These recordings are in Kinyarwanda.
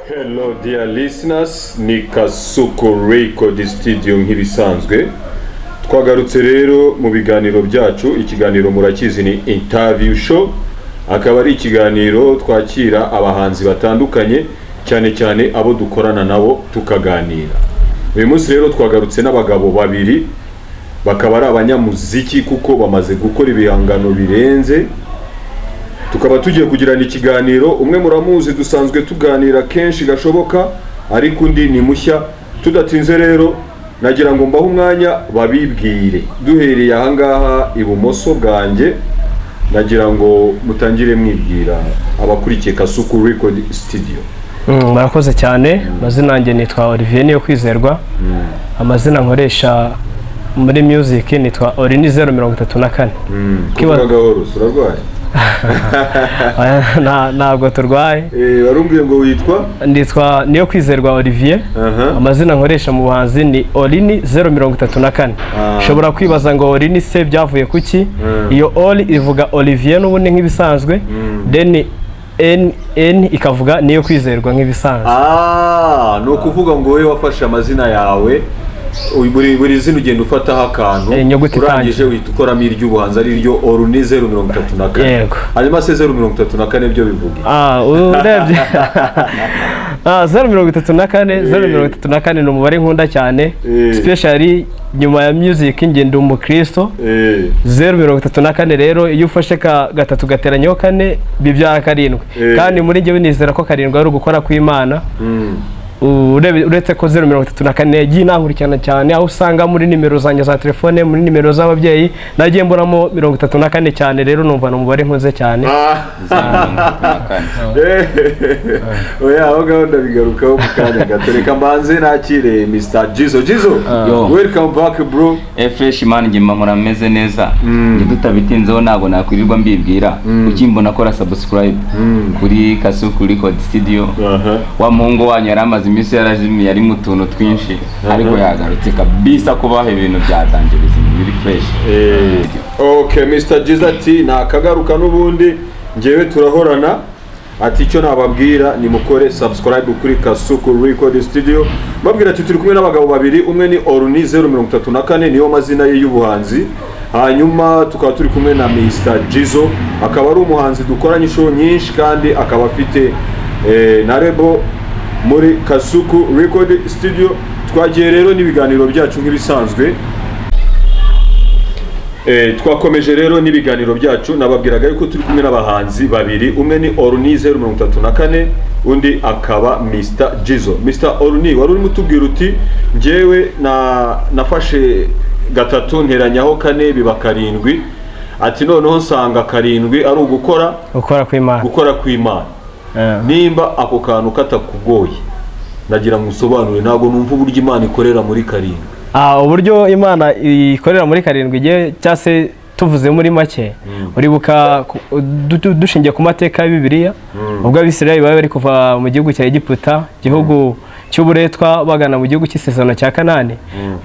Hello dear listeners, ni Kasuku Record Studio nk'ibisanzwe. Twagarutse rero mu biganiro byacu, ikiganiro murakizi ni interview show, akaba ari ikiganiro twakira abahanzi batandukanye, cyane cyane abo dukorana nabo tukaganira. Uyu munsi rero twagarutse n'abagabo babiri, bakaba ari abanyamuziki kuko bamaze gukora ibihangano birenze. Tukaba tugiye kugirana ikiganiro. Umwe muramuzi, dusanzwe tuganira kenshi gashoboka, ariko undi ni mushya. Tudatinze rero, nagira ngo mbahe umwanya babibwire. Duhereye ahangaha ibumoso bwanjye, nagira ngo mutangire mwibwira abakurikiye Kasuku Record Studio. Murakoze cyane. Amazina yanjye nitwa Olivier Niyo Kwizerwa. Amazina nkoresha muri music nitwa Orini 034. Kuvuga gahoro, urarwaye? Ntabwo turwaye. Warumbwiye ngo witwa? Nitwa Niyo Kwizerwa Olivier. Amazina nkoresha mu buhanzi ni Orini 034. Ushobora kwibaza ngo Orini se byavuye kuki? Iyo Oli ivuga Olivier n'ubundi nk'ibisanzwe, then N N ikavuga Niyo Kwizerwa nk'ibisanzwe. Ah, ni ukuvuga ngo wowe wafashe amazina yawe, buri zina ugenda ufataho akantu, Inyuguti. urangije uhita ukoramo iry'ubuhanzi, ari ryo Oruni 034. Yego. Hanyuma se 034 byo bivuga iki? Ah, urebye 034, 034 ni umubare nkunda cyane, especially nyuma ya music. Njye ndi umukristo. 034 rero, iyo ufashe ka gatatu gateranyeho kane bibyara karindwi. Kandi muri njyewe nizera ko karindwi ari ugukora kw'Imana. Uretse ko 034 yagiye inankurikirana cyane, aho usanga muri nimero zanjye za telefone, muri nimero z'ababyeyi, nagiye mbonamo 34 cyane. Rero numva ni umubare nkunze cyane. 034. Oya, aho ngaho ndabigarukaho mu kanya gato. Reka mbanze nakire Mr Jizo. Jizo, Yo. welcome back, bro. Fresh man, njye mpora meze neza. Njye tutabitinzeho, ntabwo nakwirirwa mbibwira. Ukimbona, akora subscribe kuri Kasuku Record Studio. Wa muhungu wanyu yari amaze iminsi yarazimiye, ari mu tuntu twinshi, ariko yagarutse kabisa kubaha ibintu byatangiye bizima biri fresh. Okay, Mr Jizo ati nakagaruka n'ubundi njyewe turahorana. Ati icyo nababwira ni mukore subscribe kuri Kasuku Record Studio. Babwira ati turi kumwe n'abagabo babiri, umwe ni Oruni 034, niyo mazina ye y'ubuhanzi, hanyuma tukaba turi kumwe na Mr Jizo, akaba ari umuhanzi dukoranye inshuro nyinshi kandi akaba afite na label muri Kasuku Record Studio. Twagiye rero n'ibiganiro byacu nk'ibisanzwe. Twakomeje rero n'ibiganiro byacu. Nababwiraga yuko turi kumwe n'abahanzi babiri, umwe ni Oruni 034, undi akaba Mr Jizo. Mr Oruni, wari urimo utubwira uti njyewe na nafashe gatatu nteranyaho kane biba karindwi, ati noneho nsanga karindwi ari ugukora gukora kw'Imana. Gukora kw'Imana. Nimba ako kantu katakugoye, nagira ngo usobanure, ntabwo numva uburyo Imana ikorera muri karindwi. Uburyo Imana ikorera muri karindwi igihe, cyangwa se tuvuze muri make, uribuka dushingiye ku mateka ya Bibiliya, ubwo Abisirayeli bari bari kuva mu gihugu cya Egiputa, igihugu cy'uburetwa, bagana mu gihugu cy'isezerano cya Kanani,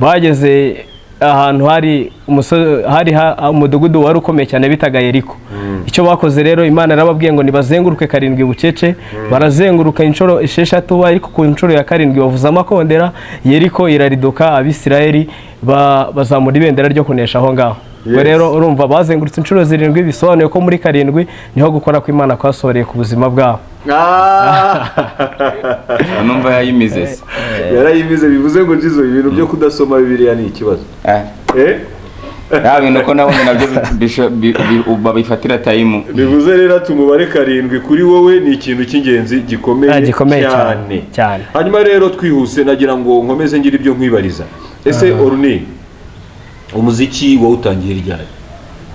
bageze ahantu hari umusozi, hari umudugudu wari ukomeye cyane bitaga Yeriko. Icyo bakoze rero, Imana yarababwiye ngo nibazenguruke karindwi bucece. Barazenguruka inshuro 6, ariko ku nshuro ya karindwi bavuza amakondera, Yeriko irariduka, Abisirayeli bazamura ibendera ryo kunesha aho ngaho. Ubwo rero urumva bazengurutse inshuro zirindwi, bisobanuye ko muri karindwi niho gukora kw'Imana kwasohoreye ku buzima bwabo. Numva yayimize se. Yarayimize. Bivuze ngo Jizo, ibintu byo kudasoma Bibiliya ni ikibazo. Eh, ya bintu ko nabonye nabyo babifatira time. Bivuze rero ati umubare karindwi kuri wowe ni ikintu cy'ingenzi gikomeye. Gikomeye cyane cyane. Hanyuma rero twihuse, nagira ngo nkomeze ngire ibyo nkwibariza. Ese Oruni, umuziki wawutangiye ryari?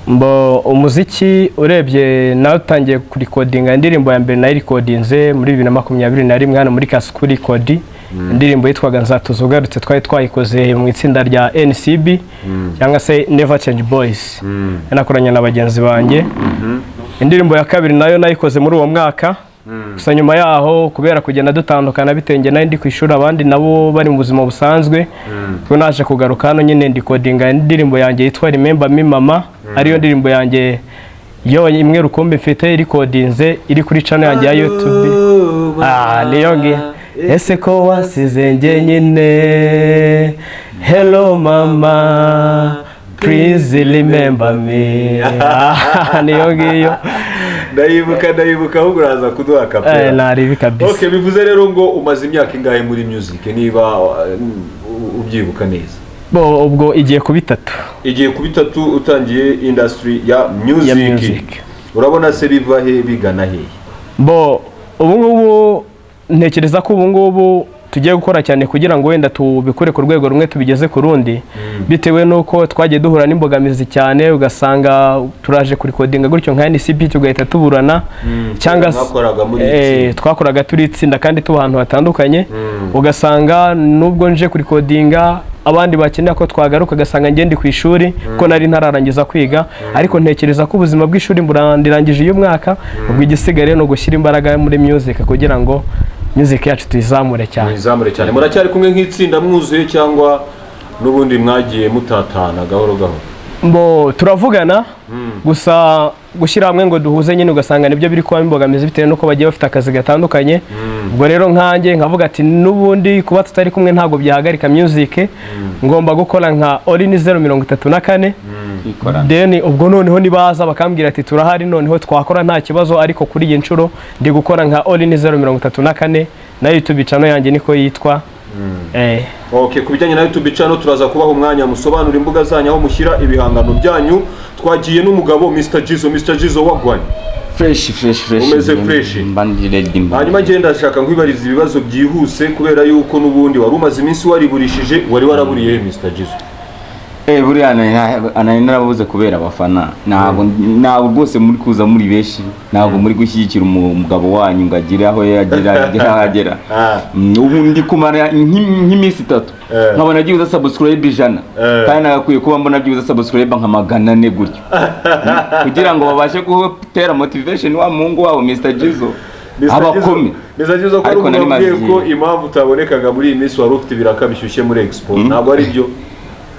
Mbo umuziki urebye nawe utangiye kurikodinga indirimbo ya mbere, nayirekodinze muri 2021 hano muri Kasuku Record, indirimbo yitwaga Nzatuza Ugarutse. Twari twayikoze mu itsinda rya NCB, cyangwa se Never Change Boys, nakoranye na bagenzi banjye. Indirimbo ya kabiri nayo nayikoze muri uwo mwaka. Gusa nyuma yaho, kubera kugenda dutandukana, bitewe njye nari ndi ku ishuri, abandi nabo bari mu buzima busanzwe, ubwo naje kugaruka hano nyine ndikodinga indirimbo yanjye yitwa Remember Me Mama, ariyo ndirimbo yanjye yo imwe rukumbi mfite irikodinze, iri kuri channel yanjye ya YouTube. Niyo ngiyo. Ese ko wasize njyenyine? Hello mama, please remember me. Niyo ngiyo. Ndayibuka, ndayibuka, ahubwo uraza kuduha kapera. Naribi kabisa. Okay, bivuze rero ngo umaze imyaka ingahe muri music, niba ubyibuka neza? Bo, ubwo igiye kuba 3. Igiye kuba 3 utangiye industry ya music. Ya music. Urabona se biva he bigana he? Bo, ubu ngubu ntekereza ko ubu ngubu tugiye gukora cyane kugira ngo wenda tubikure ku rwego rumwe tubigeze ku rundi, bitewe n'uko twagiye duhura n'imbogamizi cyane, ugasanga turaje kurikodinga gutyo nka NCP tugahita tuburana, cyangwa se Mwakoraga muri itsinda. Twakoraga turi itsinda kandi tuba ahantu hatandukanye, ugasanga nubwo nje kurikodinga abandi bakenera ko twagaruka, ugasanga njye ndi ku ishuri kuko nari ntararangiza kwiga. Ariko ntekereza ko ubuzima bw'ishuri ndirangije uyu mwaka, ubwo igisigaye ni ugushyira imbaraga muri music kugira ngo music yacu tuyizamure cyane. Mwizamure cyane. Muracyari kumwe nk'itsinda mwuzuye, cyangwa n'ubundi mwagiye mutatana gahoro gahoro? Mbo, turavugana gusa, gushyira hamwe ngo duhuze nyine ugasanga nibyo biri kuba imbogamizi, bitewe n'uko bagiye bafite akazi gatandukanye. Ubwo rero nkanjye nkavuga ati n'ubundi kuba tutari kumwe ntabwo byahagarika music, ngomba gukora nka Orini 034. Twikorana. Then ubwo noneho nibaza bakambwira ati turahari, noneho twakora nta kibazo. Ariko kuri iyi nshuro ndi gukora nka Orini 034, na YouTube channel yanjye niko yitwa. Okay, ku bijyanye na YouTube channel turaza kubaha umwanya musobanura imbuga zanyu aho mushyira ibihangano byanyu. Twagiye n'umugabo Mr Jizo. Mr Jizo, wagwanye? Fresh, fresh, fresh. Umeze fresh. Mba ndi ready, mba. Hanyuma ngenda ndashaka nkwibariza ibibazo byihuse, kubera yuko n'ubundi wari umaze iminsi wariburishije. Wari waraburiye he, Mr Jizo? Buriya nari narabuze kubera abafana. Ntabwo rwose muri kuza muri benshi, ntabwo muri gushyigikira umugabo wanyu ngo agire aho yagera, agere aho agera. Ubu ndi kumara nk'iminsi 3 nkabona byibuze subscribe 100, kandi nagakwiye kuba mbona byibuze subscribe nka 400 gutyo, kugira ngo babashe gutera motivation wa muhungu wabo Mr Jizo Mr. abakome. Mr. Jizo, ko ari Ariko nari umuntu wabwiye maze ko igihe. impamvu utabonekaga muri iyi minsi wari ufite ibiraka bishyushye muri Expo, ntabwo ari byo?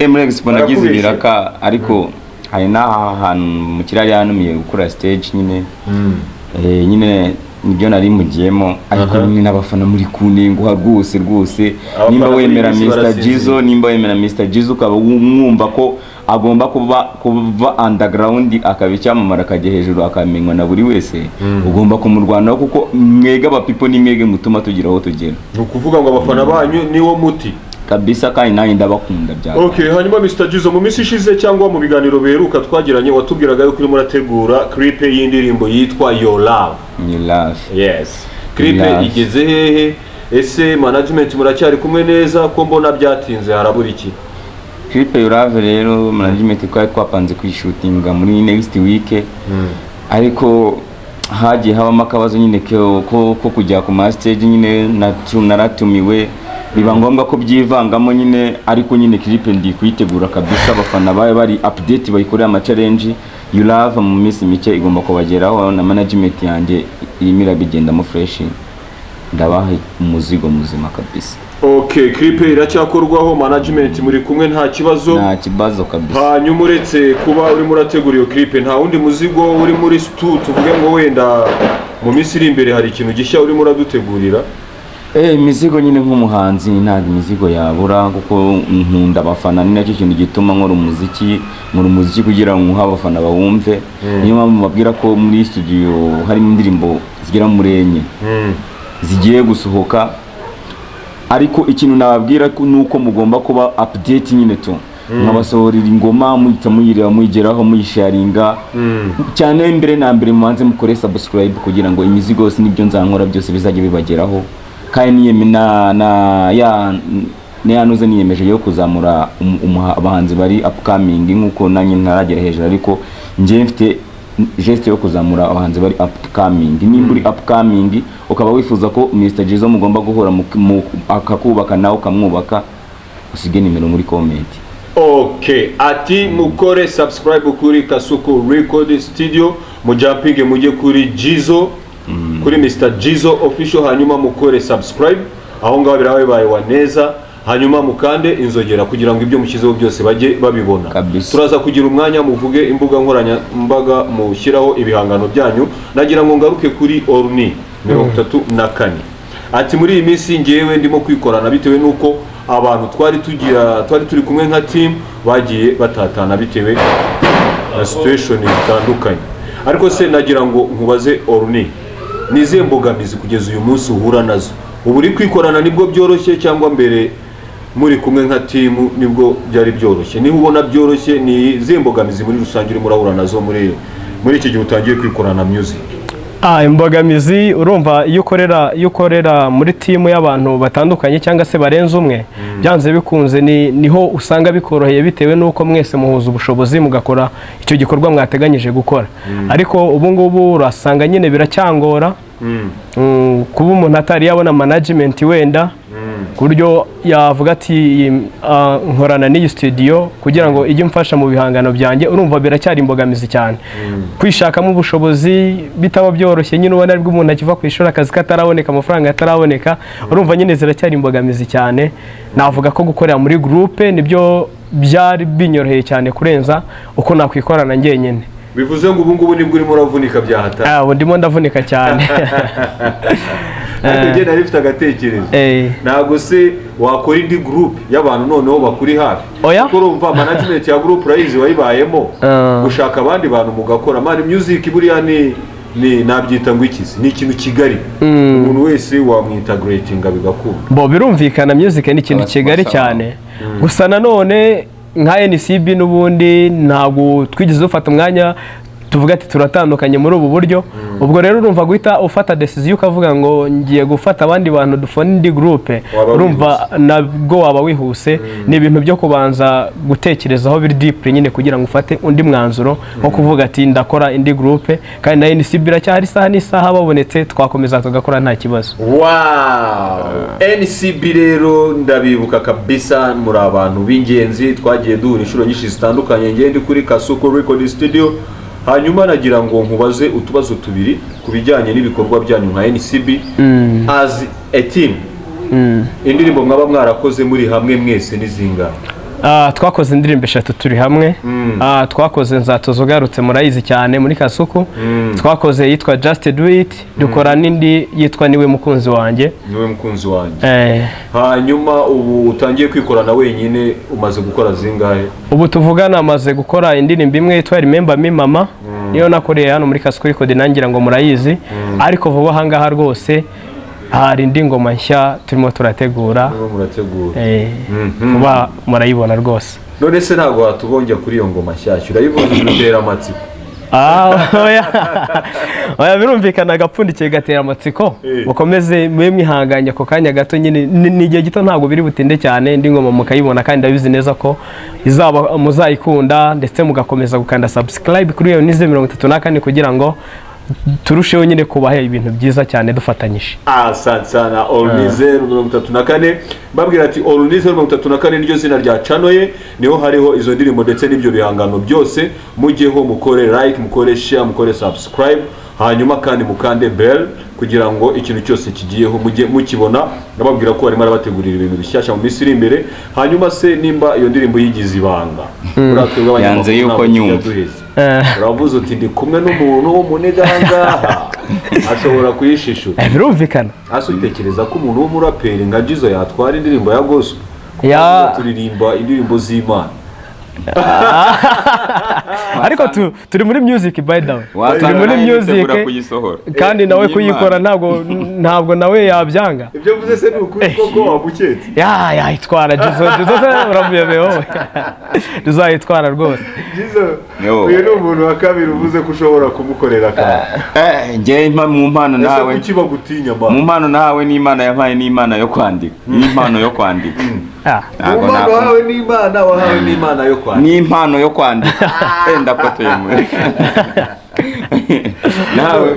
Muri Expo nagize Barakubeshye. ibiraka, ariko hari n'aha hantu mu kirari yanumiye gukora stage nyine. Nyine nibyo nari mugiyemo, ariko nyine n'abafana muri kunenguha rwose rwose. Abafana Nimba muri iyi wemera minsi Mr barasinziriye. Jizo, nimba wemera Mr Jizo ukaba mwumva ko agomba kuba kuva underground akaba icyamamare, akajya hejuru akamenywa na buri wese, ugomba kumurwanaho, kuko mwege aba people ni mwege mutuma tugira aho tugera. Ni ukuvuga ngo abafana banyu niwo muti. Kabisa, kandi nanjye ndabakunda bya. Okay, hanyuma Mr Jizo, mu minsi ishize cyangwa mu biganiro biheruka twagiranye, watubwiraga yuko urimo urategura clip y'indirimbo yitwa Your Love. New Love. Yes, clip Love. igeze hehe? Ese management muracyari kumwe neza, ko mbona byatinze, harabura iki? Clip Your Love rero, management twari twapanze kuyishutinga muri next week, ariko hagiye habamo akabazo nyine ko kujya ku ma stage nyine, naratumiwe biba ngombwa ko byivangamo nyine. Ariko nyine clip ndi kuyitegura kabisa, abafana babe bari update, bayikorera ama challenge. You Love mu minsi mike igomba kubageraho, na management yanjye irimo irabigendamo fresh, ndabaha umuzigo muzima kabisa. Okay, clip iracyakorwaho, management muri kumwe, nta kibazo? Nta kibazo kabisa. Hanyuma uretse kuba urimo urategura iyo clip, nta wundi muzigo uri muri stu, tuvuge ngo wenda mu minsi iri imbere hari ikintu gishya urimo uradutegurira? Imizigo nyine nk'umuhanzi ntabwo imizigo yabura, kuko nkunda abafana, ni nacyo kintu gituma nkora umuziki. Nkora umuziki kugira ngo nkuhe abafana bawumve. Niyo mpamvu mbabwira ko muri studio harimo indirimbo zigera muri enye zigiye gusohoka. Ariko ikintu nababwira ko ni uko mugomba kuba update nyine tu, nkabasohorera ingoma muhita muyireba, muyigeraho, muyisharinga cyane. Mbere na mbere mubanze mukore subscribe kugira ngo imizigo yose n'ibyo nzankora byose bizajye bibageraho. Kandi niyeme na ya niyanuze niyemeje yo kuzamura abahanzi bari upcoming, nk'uko nanjye ntaragera hejuru, ariko njye mfite geste yo kuzamura abahanzi bari upcoming. Nimba uri upcoming ukaba wifuza ko Mr Jizo mugomba guhura akakubaka nawe ukamwubaka, usige nimero muri comment. Okay, ati mukore subscribe kuri Kasuku Record Studio, mujumpinge mujye kuri Jizo, kuri Mr Jizo Official, hanyuma mukore subscribe aho ngaho, biraba bibaye wa neza, hanyuma mukande inzogera kugira ngo ibyo mushyizeho byose bajye babibona. Kabisa. Turaza kugira umwanya muvuge imbuga nkoranyambaga mushyiraho ibihangano byanyu. Nagira ngo ngaruke kuri Orni 34. Ati muri iyi minsi ngewe ndimo kwikorana bitewe n'uko abantu twari turi kumwe nka team bagiye batatana bitewe na situation zitandukanye. Ariko se nagira ngo nkubaze Orni, ni izihe mbogamizi kugeza uyu munsi uhura nazo? Ubu uri kwikorana nibwo byoroshye, cyangwa mbere muri kumwe nka team nibwo byari byoroshye? Niba ubona byoroshye, ni izihe mbogamizi muri rusange urimo urahura nazo muri iki gihe utangiye kwikorana music? Imbogamizi, urumva iyo ukorera muri team y'abantu batandukanye cyangwa se barenze umwe, byanze bikunze niho usanga bikoroheye, bitewe n'uko mwese muhuza ubushobozi mugakora icyo gikorwa mwateganyije gukora. Ariko ubu ngubu urasanga nyine biracyangora, kuba umuntu atari yabona management wenda ku buryo yavuga ati nkorana n'iyi studio kugira ngo ijye imfasha mu bihangano byanjye. Urumva biracyari imbogamizi cyane, kwishakamo ubushobozi bitaba byoroshye nyine, ubona aribwo umuntu akiva ku ishuri, akazi kataraboneka, amafaranga ataraboneka. Urumva nyine ziracyari imbogamizi cyane. Navuga ko gukorera muri groupe nibyo byari binyoroheye cyane kurenza uko nakwikorana njyenyine. Bivuze ngo ubu ngubu nibwo urimo uravunika byahatari? Ubu ndimo ndavunika cyane. Ariko njye nari mfite agatekerezo. Ntabwo se wakora indi group y'abantu noneho bakuri hafi? Oya. Kuko urumva management ya group urayizi, wayibayemo. Gushaka abandi bantu mugakora, man, music buriya ni nabyita ngo ikizi ni ikintu kigari, umuntu wese wamwintegratinga bigakunda. Bo birumvikana, music ni ikintu Abaswa kigari sawa. cyane. Gusa nanone nka NCB n'ubundi ntabwo twigeze dufata umwanya tuvuga ati turatandukanye muri ubu buryo. Ubwo rero urumva guhita ufata decision ukavuga ngo ngiye gufata abandi bantu dufone indi groupe, Waba urumva nabwo waba wihuse. Ni ibintu byo kubanza gutekerezaho biri deep nyine kugira ngo ufate undi mwanzuro wo kuvuga ati ndakora indi groupe. Kandi na NCB iracyahari, isaha n'isaha babonetse twakomeza tugakora nta kibazo. Wow, NCB rero ndabibuka kabisa, muri abantu b'ingenzi twagiye duhura inshuro nyinshi zitandukanye. Ngende kuri Kasuku Record Studio, hanyuma nagira ngo nkubaze utubazo tubiri ku bijyanye n'ibikorwa byanyu nka NCB as a team. Indirimbo mwaba mwarakoze muri hamwe mwese ni zingahe? Twakoze indirimbo eshatu turi hamwe. Twakoze Nzatoza Ugarutse, murayizi cyane muri Kasuku. Twakoze yitwa Just Do It, dukora n'indi yitwa Niwe Mukunzi Wanjye. Niwe Mukunzi Wanjye. Eh. Hanyuma ubu utangiye kwikorana wenyine, umaze gukora zingahe? Ubu tuvugana amaze gukora indirimbo imwe yitwa Remember Me Mama, niyo nakoreye hano muri Kasuku Record, nangira ngo murayizi. Ariko vuba aha ngaha rwose hari indi ngoma nshya turimo turategura. Murimo murategura. Vuba murayibona rwose. None se ntabwo watubonye kuri iyo ngoma nshyashya? Urayivuze udutera amatsiko. Oya. Oya, birumvikana, agapfundikiye gatera amatsiko. Mukomeze mube mwihanganye ako kanya gato nyine, ni igihe gito, ntabwo biri butinde cyane, indi ngoma mukayibona. Kandi ndabizi neza ko izaba muzayikunda, ndetse mugakomeza gukanda subscribe kuri iyo nize 34 kugira ngo turusheho nyine kubaha ibintu byiza cyane dufatanyije. Asante sana Olnizer 34. Mbabwira ati Olnizer 34 niryo zina rya channel ye, niho hariho izo ndirimbo ndetse n'ibyo bihangano byose. Mujyeho mukore like, mukore share, mukore subscribe, hanyuma kandi mukande bell kugira ngo ikintu cyose kigiyeho mujye mukibona. Ndababwira ko barimo arabategurira ibintu bishyashya mu minsi iri imbere. Hanyuma se nimba iyo ndirimbo yigize ibanga, buriya twebwe abanyamakuru Yanze yuko ntabwo tujya nyumva. duheza. Uravuze uti ndi kumwe n'umuntu w'umunigangaha ashobora kuyishishura. Birumvikana. Ase utekereza ko umuntu w'umuraperi nka Jizzo yatwara indirimbo ya gospel? Kuko turirimba indirimbo z'Imana. Ariko turi muri music, by the way. Wasanga Turi muri nawe music. yitegura kuyisohora. Kandi nawe Y'Imana. kuyikora ntabwo nawe yabyanga. Ibyo mvuze se ni ukuri koko wamuketse? Ya, yayitwara Jizzo. Jizzo se uramuyobewe wowe? Jizzo yayitwara rwose. Jizzo, Yo. uyu ni umuntu wa kabiri uvuze ko ushobora kumukorera akantu. Njye mu mpano Ese nawe kuki bagutinya mu ma? mpano nawe n'Imana yampaye n'Imana yo kwandika, n'impano yo kwandika. Ntabwo Mu mpano wahawe n'Imana, wahawe n'Imana yo kwandika. N'impano yo kwandika. Ndafotoye muri nawe.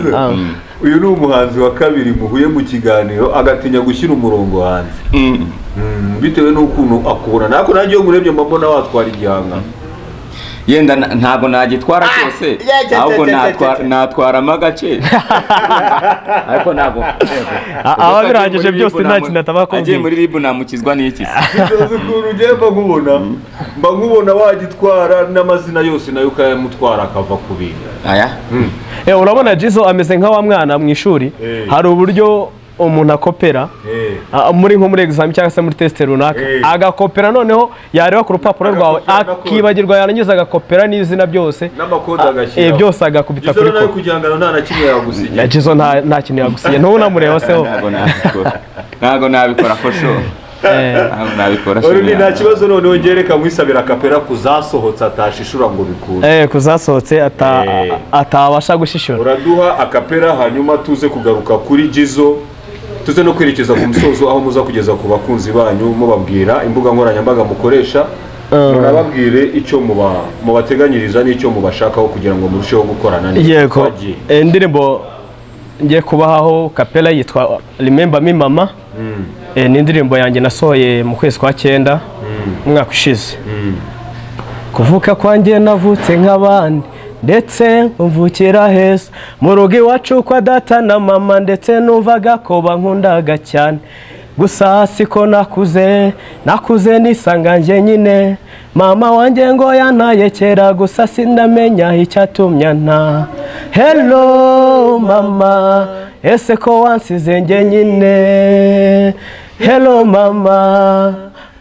Jizzo, uyu ni umuhanzi wa kabiri muhuye mu kiganiro agatinya gushyira umurongo hanze. Bitewe n'ukuntu akubona, nako nanjye iyo nkurebye mba mbona watwara igihangano. Yenda ntabwo nagitwara cyose, ahubwo natwaramo agace, ariko ntabwo Aba birangije byose, nta kintu ataba agiye akubwiye. Muri ribu namukizwa n'iki se? Uzi ukuntu ugiye, mba nkubona wagitwara n'amazina yose nayo ukayamutwara akava ku bintu. Aya. Urabona Jizzo ameze nka wa mwana mu ishuri. Hari uburyo umuntu akopera muri nko muri exam cyangwa se muri test runaka, agakopera, noneho yareba ku rupapuro rwawe Agakopera na code. akibagirwa, yarangiza agakopera n'izina byose N'amakode agashyiraho. Byose agakubita Jizzo kuri nawe ko kugira ngo nta na kimwe yagusigiye. Na Jizzo nta kintu yagusigiye, ntubunamureba se ho. Ntabwo nabikora, ntabwo nabikora for sure. Ntabwo nabikora. Uri nta kibazo. Noneho ngereka mwisabira acapella kuzasohotse atashishura ngo bikunde. Kuzasohotse atabasha gushishura. Uraduha acapella, hanyuma tuze kugaruka kuri Jizzo, tuze no kwerekeza ku musozo aho muza kugeza ku bakunzi banyu, mubabwira imbuga nkoranyambaga mukoresha, murababwire icyo mubateganyiriza n'icyo mubashakaho kugira ngo murusheho gukorana neza. Yego. Twagiye. Indirimbo ngiye kubahaho acapella yitwa Remember Me Mama. Ni indirimbo yanjye nasohoye mu kwezi kwa cyenda umwaka ushize. Kuvuka kwanjye navutse nk'abandi, ndetse mvukira heza mu rugo iwacu kwa data na mama, ndetse numvaga ko bankundaga cyane. Gusa siko nakuze, nakuze nisanga njye nyine. Mama wanjye ngo yantaye kera, gusa sindamenya icyatumye nta. Hello mama, ese ko wansize njye nyine? Hello mama,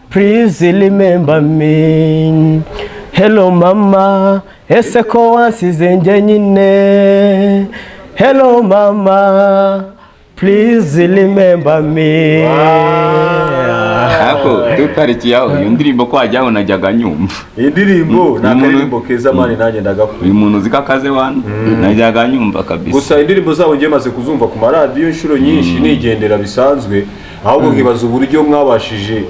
please remember me. Hello mama, ese ko wansize njye nyine? Hello mama, please remember me. Ariko tutarikiye aho, iyo ndirimbo ko wajyaho najyaga nyumva. Iyi ndirimbo ni akaririmbo keza man, nanjye ndagakunda. Uyu muntu uzi ko akaze wani, najyaga nyumva kabisa. Gusa indirimbo zabo ngiye maze kuzumva ku maradiyo inshuro nyinshi nigendera bisanzwe, ahubwo nkibaza uburyo mwabashije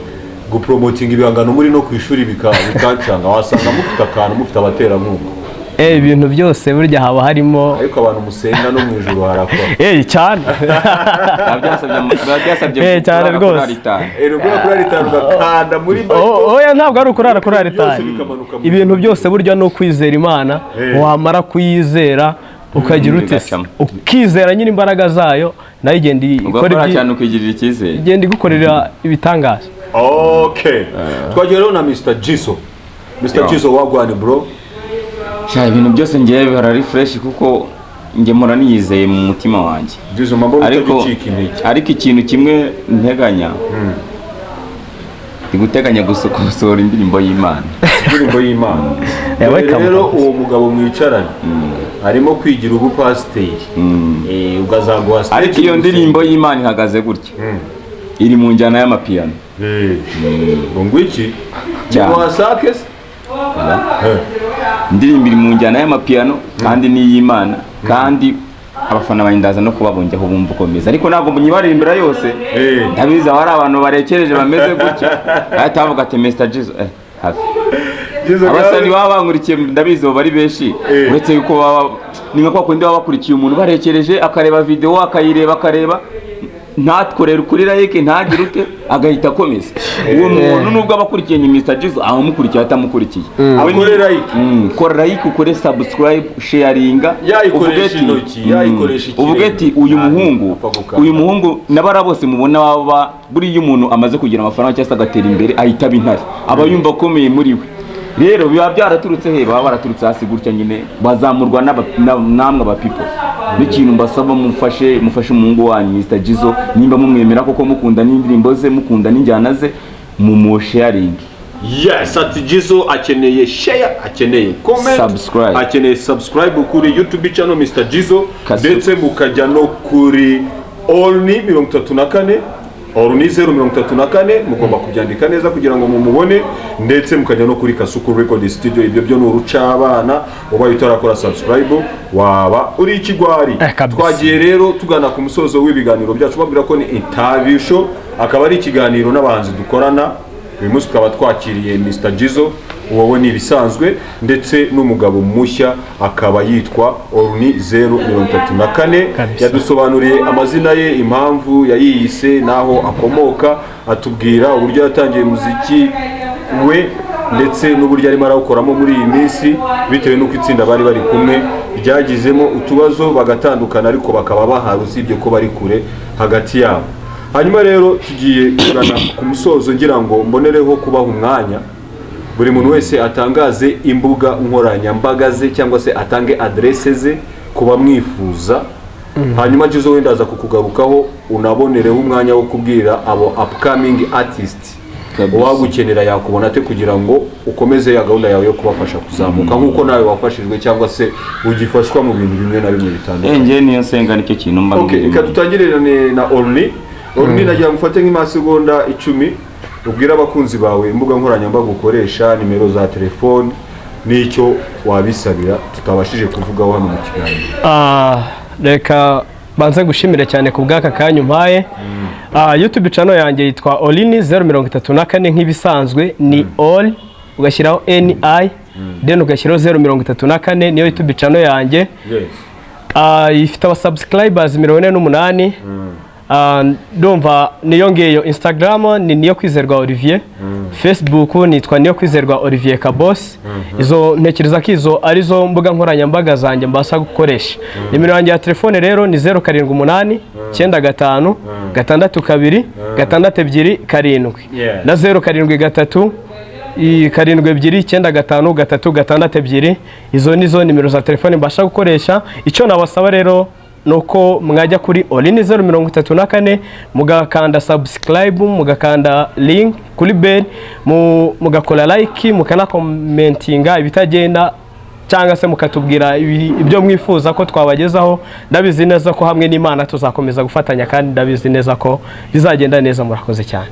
gupromotinga ibihangano muri no ku ishuri bikancanga. Wasanga mufite akantu, mufite abaterankunga. Ibintu byose burya haba harimo Ariko abantu musenga no mu ijuru harakora. Cyane. Biba byasabye Cyane kurara rwose. kurara itanu. Rugura kuri itanu ugakanda muri Oh, oya, ntabwo ari ukurara kuri Ibintu byose aritari. bikamanuka mu Ibintu byose burya ni ukwizera Imana. Wamara kuyizera ukagira ute se? Bigacamo. Ukizera nyine imbaraga zayo, nayo igenda ikora Ugakora cyane, ukigirira icyizere. Igenda igukorera ibitangaza. Okay, twagiye rero na Mr Jizzo. Mr Jizzo, wagwan bro? Sha, ibintu byose ngewe bihora ari fresh kuko njye mpora niyizeye mu mutima wanjye. Jizzo, mbona Ariko utagicika intege. ariko ikintu kimwe nteganya, ndi guteganya gusohora indirimbo y'Imana. Indirimbo y'Imana. Yawe Dore rero kamuka. uwo mugabo mwicaranye arimo kwigira ubupasiteri. Ukazaguha stage. Ariko iyo ndirimbo y'Imana ihagaze gutya, iri mu njyana y'amapiyano. Ngo ngwiki? Cyane. Ni wasake se? Indirimbo iri mu njyana y'amapiyano kandi ni iy'Imana, kandi abafana banjye ndaza no kubabongeho bumva uko bimeze, ariko ntabwo munyibaririmbira yose. Ndabizi aho hari abantu barekereje bameze gutya, ahita bavuga ati "Mr Jizzo, hafi." Jizzo Abasani baba bankurikiye ndabizi bo bari benshi. Uretse yuko baba ni nka kwa kundi baba bakurikiye umuntu barekereje, akareba video, akayireba, akareba ntatkorere kuri like, ntagire ute, agahita akomeza. Uwo muntu nubwo aba akurikiye ni Mr Jizzo, amukurikiye atamukurikiye. Akore like. Kora like, ukore subscribe, sharinga. Yayikoresha uvuge ati- intoki, yayikoresha ikirenge. Uvuge ati uyu muhungu, Apfa gukanda. uyu muhungu n'abara bose mubona baba, buriya iyo umuntu amaze kugira amafaranga cyangwa se agatera imbere ahita aba intare, aba yumva akomeye muri we. Rero biba byaraturutse he? Baba baraturutse hasi gutya nyine, bazamurwa namwe aba people. N'ikintu mbasaba, mufashe, mufashe umuhungu wanyu Mr Jizzo, nimba mumwemera koko, mukunda n'indirimbo ze, mukunda n'injyana ze, mu sharing. Yes, ati Jizzo akeneye share, akeneye comment, Subscribe. akeneye subscribe kuri YouTube channel Mr Jizzo. Kasu. Ndetse mukajya no kuri Olni 34, Olni 034, mugomba kubyandika neza kugira ngo mumubone, ndetse mukajya no kuri Kasuku Record Studio. Ibyo byo ni urucabana, ubaye utarakora subscribe waba uri ikigwari. Kabisa. Twagiye rero tugana ku musozo w'ibiganiro byacu, babwira ko ni interview show, akaba ari ikiganiro n'abahanzi dukorana. Uyu munsi tukaba twakiriye Mr Jizzo, wowe ni ibisanzwe, ndetse n'umugabo mushya akaba yitwa Oruni 034. Kabisa. Yadusobanuriye amazina ye, impamvu yayiyise n'aho akomoka, atubwira uburyo yatangiye umuziki we ndetse n'uburyo arimo arawukoramo muri iyi minsi, bitewe n'uko itsinda bari bari kumwe ryagizemo utubazo bagatandukana, ariko bakaba bahari usibye ko bari kure hagati yabo. Hanyuma rero tugiye kugana ku musozo, ngira ngo mbonereho kubaha umwanya buri muntu wese atangaze imbuga nkoranyambaga ze cyangwa se atange adresse ze ku bamwifuza. Hanyuma Jizo wenda aza kukugarukaho, unabonereho umwanya wo kubwira abo upcoming artist uwagukenera yakubona ate, kugira ngo ukomeze ya gahunda yawe yo kubafasha kuzamuka nk'uko nawe wafashijwe cyangwa se ugifashwa mu bintu bimwe na bimwe bitandukanye. Njye niyo nsenga, nicyo kintu mba Okay, mbwira reka Imana. dutangire na Orly. Orly, nagira ngo ufate nk'amasegonda 10 ubwire abakunzi bawe imbuga nkoranyambaga ukoresha, nimero za telefone n'icyo wabisabira tutabashije kuvugaho hano mu kiganiro. Reka banze gushimire cyane ku bw'aka kanya umpaye. YouTube channel yanjye yitwa Olini 034 nk'ibisanzwe, ni all ugashyiraho ni, then ugashyiraho 034, niyo YouTube channel yanjye. Ifite aba subscribers 48. Ndumva niyo ngiyo. Instagram ni niyo kwizerwa Olivier, Facebook nitwa niyo kwizerwa Olivier Kabos. Izo ntekereza ko izo arizo mbuga nkoranyambaga zanjye mbasha gukoresha. Nimero yanjye ya telefone rero ni 078 95 62 627 na 073 72 95 3 62. Izo ni zo nimero za telefone mbasha gukoresha. Icyo nabasaba rero ni uko mwajya kuri Olini 034, mugakanda subscribe, mugakanda link kuri bell, mugakora like, mukanakomentinga ibitagenda cyangwa se mukatubwira ibyo mwifuza ko twabagezaho. Ndabizi neza ko hamwe n'Imana tuzakomeza gufatanya, kandi ndabizi neza ko bizagenda neza. Murakoze cyane.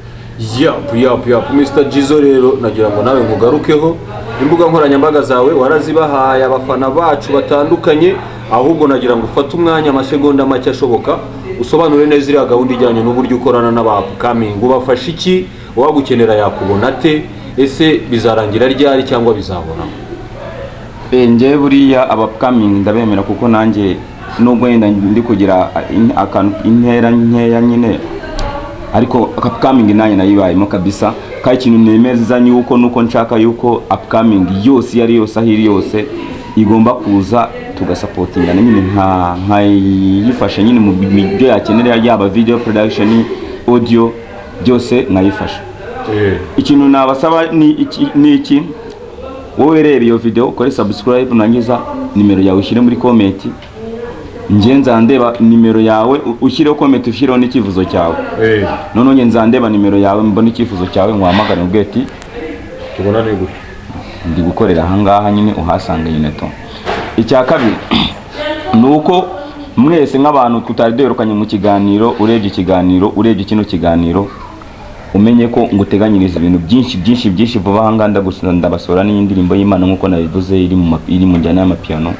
Yup, Mr Jizo rero nagira ngo nawe nkugarukeho. Imbuga nkoranyambaga zawe warazibahaye abafana bacu batandukanye, ahubwo nagira ngo ufate umwanya, amasegonda make ashoboka, usobanure neza iriya gahunda ijyanye n'uburyo ukorana n'aba upcoming. Ubafasha iki? Uwagukenera yakubona ate? Ese bizarangira ryari cyangwa bizahoraho? Njye buriya aba upcoming ndabemera, kuko nanjye nubwo wenda ndi kugira akantu intera nkeya nyine, ariko upcoming nanjye nayibayemo kabisa. Kandi ikintu nemeza ni uko nuko nshaka yuko upcoming yose, iyo ari yose, aho iri yose, igomba kuza tugasapotingana nyine, nkayifasha nyine mu byo yakenera, yaba video production, audio, byose nkayifasha. Ikintu nabasaba ni iki: wowe reba iyo video, ukore subscribe, nangiza nimero yawe ushyire muri comment. Njye nzandeba nimero yawe, ushyireho comment, ushyireho n'icyifuzo cyawe. Noneho njye nzandeba nimero yawe, mbone icyifuzo cyawe, nkuhamagare ubwe ati Tubonane gutya. Ndi gukorera ahangaha nyine, uhasanga nyine to. Icya kabiri ni uko mwese nk'abantu tutari duherukanye mu kiganiro, urebye ikiganiro, urebye kino kiganiro, umenye ko nguteganyiriza ibintu byinshi byinshi byinshi vuba ahangaha. Ndabasora n'indirimbo y'Imana nk'uko nabivuze, iri mu njyana y'amapiano,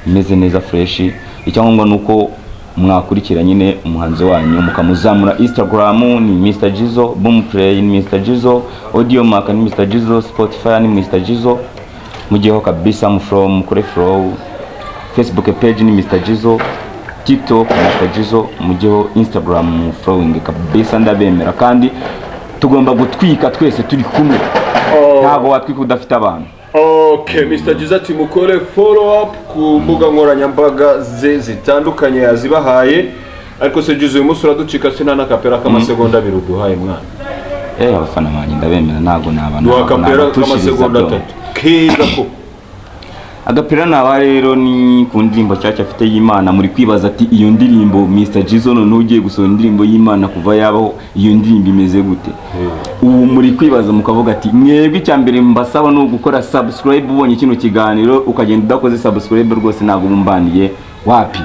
imeze neza fresh. Icyangombwa ni uko mwakurikira nyine umuhanzi wanyu mukamuzamura. Instagram ni Mr Jizo, Boomplay ni Mr Jizo, Audiomack ni Mr Jizo, Spotify ni Mr Jizo, mujyeho kabisa mu follow, mukore follow. Facebook page ni Mr Jizo, TikTok Mr Jizo, mujyeho Instagram mu following kabisa. Ndabemera kandi tugomba gutwika twese turi kumwe, ntabwo watwika udafite abantu. Okay, Mr. Jizo ati mukore follow up ku mbuga nkoranyambaga ze zitandukanye yazibahaye. Ariko se Jizo, uyu munsi uraducika se nta n'akapera k'amasegonda 2 uduhaye, mwana? Abafana banjye ndabemera, ntabwo naba Duha akapera nabatushiriza k'amasegonda byo. 3 keza ko. Agapira naba rero ni ku ndirimbo nshyashya afite y'Imana. Muri kwibaza ati iyo ndirimbo Mr Jizo noneho ugiye gusohora indirimbo y'Imana, kuva yabaho iyo ndirimbo imeze gute? Ubu muri kwibaza mukavuga ati mwebwe, icya mbere mbasaba ni ugukora subscribe. Ubonye kino kiganiro ukagenda udakoze subscribe, rwose ntabwo ubumbaniye wapi.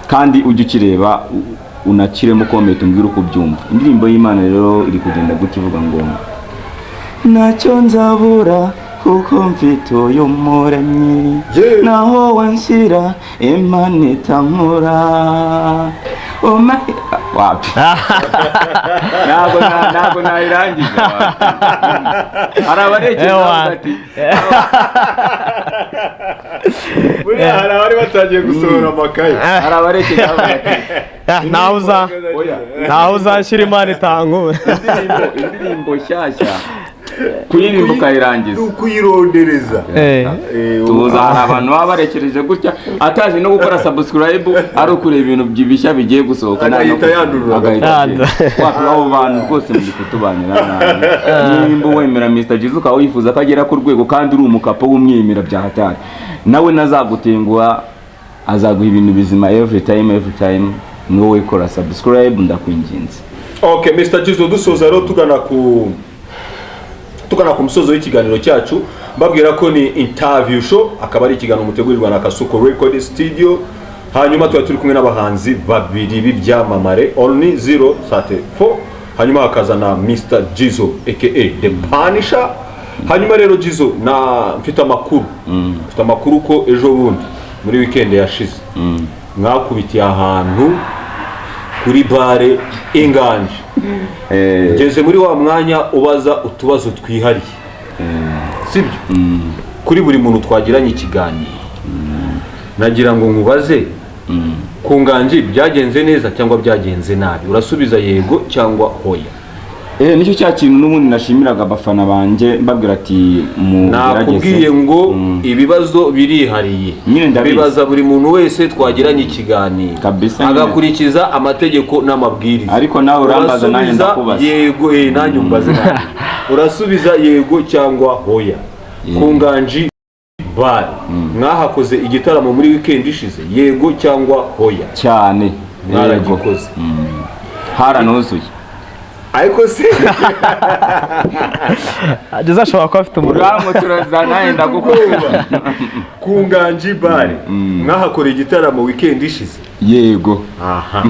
Kandi ujye ukireba unakiremo comment, umbwire uko ubyumva. Indirimbo y'Imana rero iri kugenda gutya, ivuga ngo: ntacyo nzabura kuko mfite uyu muremyi, naho wanshyira Imana itankura. Wapi, ntabwo nayirangiza, wapi. Hari abarekera bavuga ati Buriya hari abari batangiye gusohora amakaye. Hari abarekera bavuga ati Ntawe uza oya, ntawe uzashyira Imana itankura. Indirimbo nshyashya kuyirimba ukayirangiza Ni ukuyirondereza. Tuza hari abantu baba barekereje gutya, atazi no gukora subscribe, ari ukureba ibintu bishya bigiye gusohoka Agahita yandurura. Agahita Yandura. agenda. Wapi, abo bantu rwose muri kutubanira nabi. Nimba wemera Mr Jizo, ukaba wifuza ko agera ku rwego, kandi uri umukapo w'umwemera bya hatari, nawe nazagutenguha. Azaguha ibintu bizima every time, every time. Ni wowe kora subscribe, ndakwinginze. Okay, Mr Jizo, dusoza rero, tugana ku musozo w'ikiganiro cyacu, mbabwira ko ni interview show, akaba ari ikiganiro mutegurirwa na Kasuku Record Studio. Hanyuma tuba turi kumwe n'abahanzi babiri b'ibyamamare, Only 034, hanyuma hakaza na Mr Jizo aka The Punisher. Hanyuma rero Jizo, na mfite amakuru ko ejo bundi muri weekend yashize mwakubitiye ahantu kuri bar Inganji. Ngeze muri wa mwanya ubaza utubazo twihariye, sibyo, kuri buri muntu twagiranye ikiganiro. Nagira ngo nkubaze, ku Nganji byagenze neza cyangwa byagenze nabi? Urasubiza yego cyangwa hoya. Nicyo cya kintu n'ubundi nashimiraga abafana banjye, mbabwira ati mugerageze. Nakubwiye ngo ibibazo birihariye. Nyine ndabizi. Bibaza buri muntu wese twagiranye ikiganiro Kabisa nyine. agakurikiza amategeko n'amabwiriza. Ariko nawe urambaza, nanjye Urasubiza ndakubaza. Yego, nanjye umbaze nanjye. Urasubiza yego cyangwa hoya. Ku Nganji Bar mwahakoze igitaramo muri weekend ishize, yego cyangwa hoya? Cyane, yego. Mwaragikoze? Haranuzuye. Ariko se Ageze ashobora kuba afite umuriro. Uramuturoza, nanjye ndagukunda. Ku Nganji Bar mwahakoreye igitaramo weekend ishize? Yego. Aha,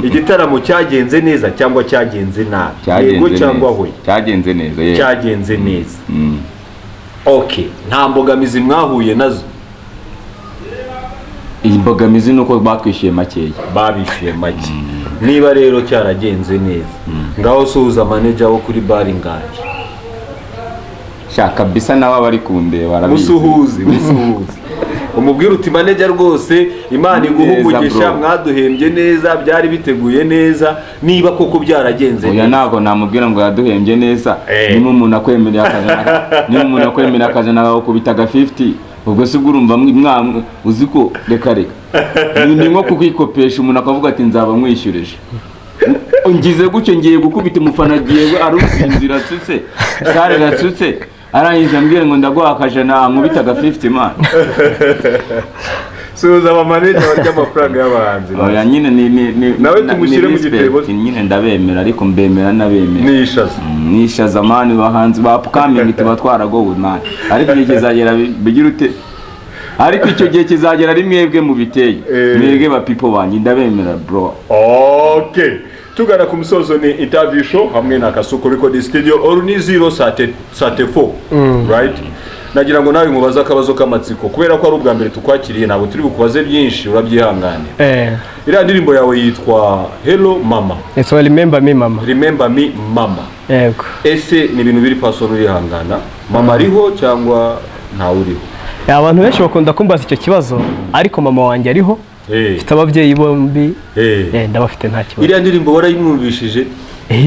igitaramo cyagenze neza cyangwa cyagenze nabi? Cyagenze Yego cyangwa neza. hoya? Cyagenze neza, yego. Cyagenze neza. Okay, nta mbogamizi mwahuye nazo? Iyi mbogamizi ni uko batwishyuye makeya. Babishyuye make. Niba rero cyaragenze neza, ngaho suhuza manager wo kuri bar Inganji. Sha, kabisa nawe aba ari kundeba arabizi. Musuhuze, musuhuze, umubwire uti: "Manager, rwose Imana iguha Neza, umugisha, bro. mwaduhembye neza, byari biteguye neza." Niba koko byaragenze Oya, neza. ntabwo namubwira ngo yaduhembye neza. Niba umuntu akwemereye akajana akakubita aga 50, ubwo se ubwo urumva uzi ko reka reka, ni nko kukwikopesha, umuntu akavuga ati: "Nzaba mwishyurije." Ngize gutyo, ngiye gukubita umufana, agiye arusinzira, atsutse sare iratsutse, arangije ambwira ngo ndaguha akajana, nkubita aga 50, man. Suhuza abamanager barya amafaranga y'abahanzi. Oya nyine ni Nawe tumushyire ni mu gitebo. respect. Nyine ndabemera, ariko mbemera n'abemera. Ni ishaza. Nishaza man, bahanzi ba upcoming tuba twaragowe, man, ariko igihe kizagera bigira ute, ariko icyo gihe kizagera ari mwebwe mubiteye. Mwebwe ba people banjye, ndabemera, bro. Okay, tugana ku musozo, ni interview show hamwe na Kasuku Record Studio, Oruni zero sate sate 4, right? Nagira ngo nawe mubaze akabazo k'amatsiko, kubera ko ari ubwa mbere tukwakiriye, ntabwo turi bukubaze byinshi, urabyihanganira. Iriya ndirimbo yawe yitwa Hello Mama. It's all Remember Me Mama. Remember Me Mama. Yego. Ese ni ibintu biri personal, urihangana, mama ariho cyangwa ntawe uriho? Abantu benshi bakunda kumbaza icyo kibazo, ariko mama wanjye ariho. Mfite ababyeyi bombi. Ndabafite, nta kibazo. Iriya ndirimbo warayimwumvishije?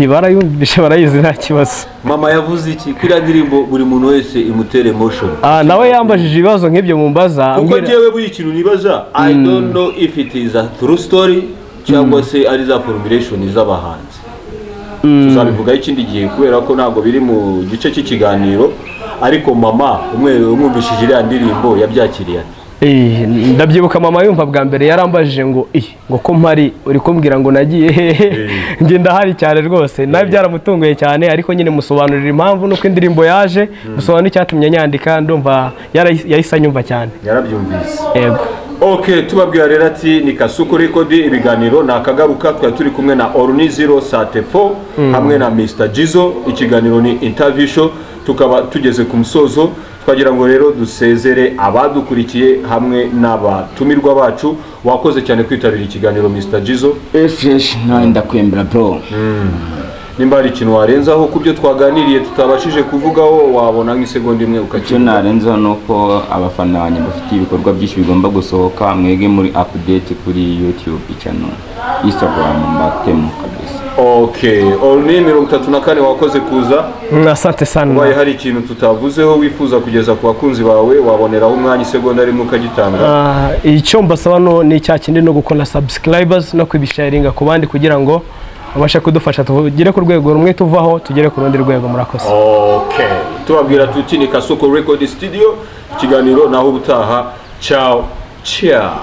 Barayumvishe, barayizi, nta kibazo. Mama yavuze iki ko iriya ndirimbo buri muntu wese imutera emotion? Ah, nawe yambajije ibibazo nk'ibyo mumbaza. Kuko njyewe buri kintu nibaza, I don't know if it is a true story cyangwa se ari za formulation z'abahanzi. Tuzabivugaho ikindi gihe kubera ko ntabwo biri mu gice cy'ikiganiro. Ariko mama umwe umwumvishije iriya ndirimbo yabyakiriye ate? Ndabyibuka mama yumva bwa mbere yarambajije ngo: "Ih, ngo ko mpari uri kumbwira ngo nagiye hehe?" Njye ndahari cyane rwose. Nawe byaramutunguye cyane, ariko nyine musobanurira impamvu nuko indirimbo yaje, musobanurira icyatumye nyandika. Ndumva yahise anyumva cyane. Yarabyumvise? Yego. Ok, tubabwira rero ati ni Kasuku Record, ibiganiro ni akagaruka. Twari turi kumwe na Oruni zero sate 4 hamwe na Mr Jizo. Ikiganiro ni interview show, tukaba tugeze ku musozo. Twagira ngo rero dusezere abadukurikiye hamwe n'abatumirwa bacu. Wakoze cyane kwitabira ikiganiro, Mr Jizo. Fresh, nawe ndakwemera, bro. Nimba hari ikintu warenzaho ku byo twaganiriye tutabashije kuvugaho, wabona nk'isegonda imwe Icyo ukakivuga. narenzaho ni uko abafana banjye bafite ibikorwa byinshi bigomba gusohoka, mwege muri update kuri YouTube channel, Instagram, mbatemo kabisa. Ok, Oruni 34, wakoze kuza. Asante sana. Ubaye hari ikintu tutavuzeho wifuza kugeza ku bakunzi bawe, waboneraho umwanya isegonda rimwe ukagitanga. Icyo mbasaba no ni icya kindi, no gukora subscribers no kubisharinga ku bandi kugira ngo babashe kudufasha tugere ku rwego rumwe tuvaho tugere ku rundi rwego. Murakoze. Ok, tubabwira tuti ni Kasuku Record Studio, ikiganiro naho ubutaha. Ciao ciao.